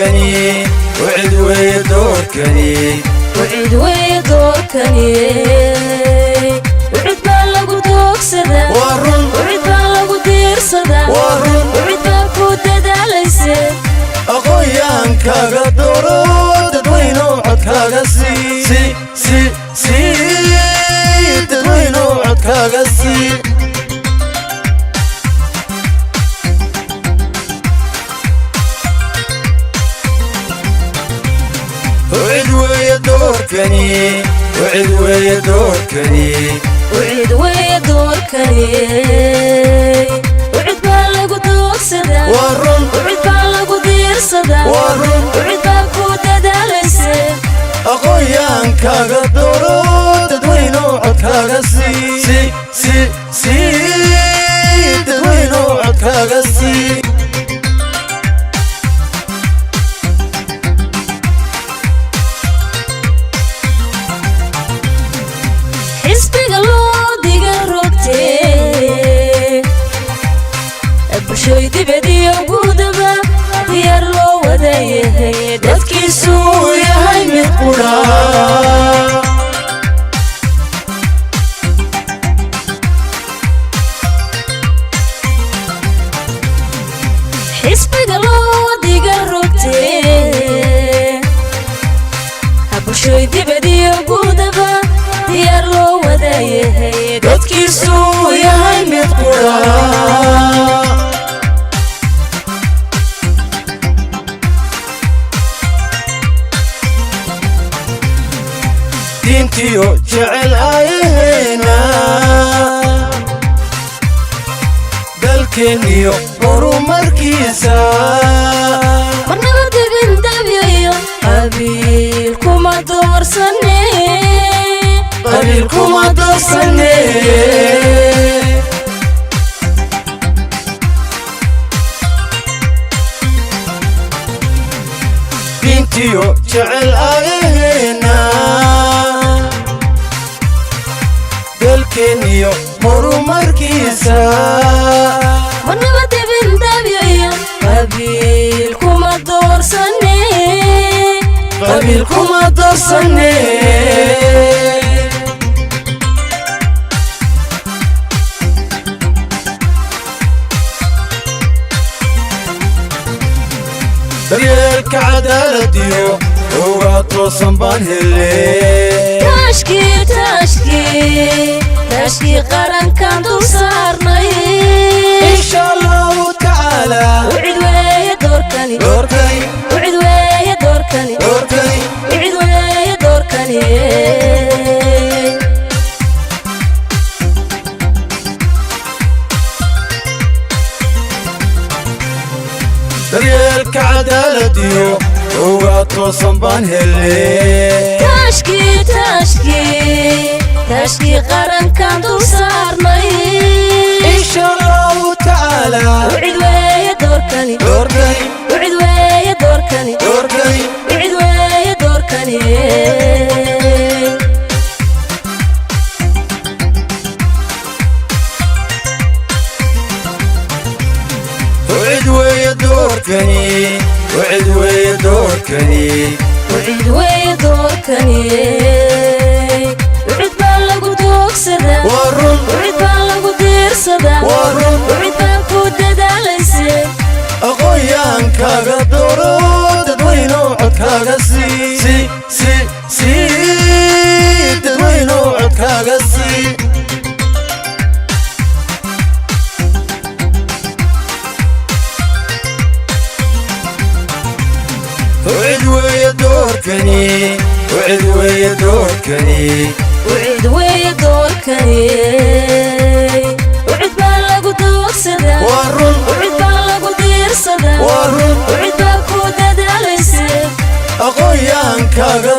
Doorkani wcid weeye doorkani. Wcid weeye doorkani, wcid baa lagu doogsadaa. Waa run. Wcid baa lagu diirsadaa. Waa run. Wcid baa ku dadaalayse. Aqoon-yahankaaga dooro, dadweynow, codkaaga sii, si si sii, dadweynow, codkaaga sii. Wcid weeye doorkani, wcid weeye doorkani. Wcid weeye doorkani, wcid baa lagu doogsadaa. Waa run. Wcid baa lagu diirsadaa. Waa run. Wcid baa ku dadaalayse. Aqoon-yahankaaga dooro, dadweynow, codkaaga sii, si si sii, dadweynow, codkaaga sii. Xisbiga loo diga rogtee, bulshoy dibad iyo gudaba diyaar loo wadayahay, dadkiisu uu yahay mid qudha. Xisbiga loo diga rogtee, bulshoy dibad iyo gudaba diyaar loo wadayahay, dadkiisu uu yahay mid qudha. Diintiyo jecel ayaheena, dalkeenniyo horumarkiisa. Marnaba debin dabyayo qabiil kuma doorsane. Qabiil kuma doorsane. Diintiyo jecel ayaheena, dalkeenniyo horumarkiisa. Marnaba debin dabyayo qabiil kuma doorsane. Qabiil kuma doorsane. Daryeelka cadaaladiyo ogaa toosan baan hele. Taashkii, taashkii, taashkii qarankan dul saarnay. Insha Allahu tacaala. Wcid weeye doorkani. Doorkani. Wcid weeye doorkani. Doorkani. Wcid weeye doorkani. Daryeelka cadaaladiyo ogaa toosan baan hele. Taashkii, taashkii, taashkii qarankan dul saarnay. Insha Allahu tacaala. Wcid weeye doorkani. Doorkani. Wcid weeye doorkani. Doorkani. Wcid weeye doorkani. Wcid weeye doorkani, wcid weeye doorkani. Wcid weeye doorkani, wcid baa lagu doogsadaa. Waa run. Wcid baa lagu diirsadaa. Waa run. Wcid baa ku dadaalayse. Aqoon-yahankaaga dooro, dadweynow, codkaaga sii, si si sii, dadweynow, codkaaga sii. Wcid weeye doorkani, wcid weeye doorkani. Wcid weeye doorkani, wcid baa lagu doogsadaa. Waa run. Wcid baa lagu diirsadaa. Waa run. Wcid baa ku dadaalayse. Aqoon-yahankaaga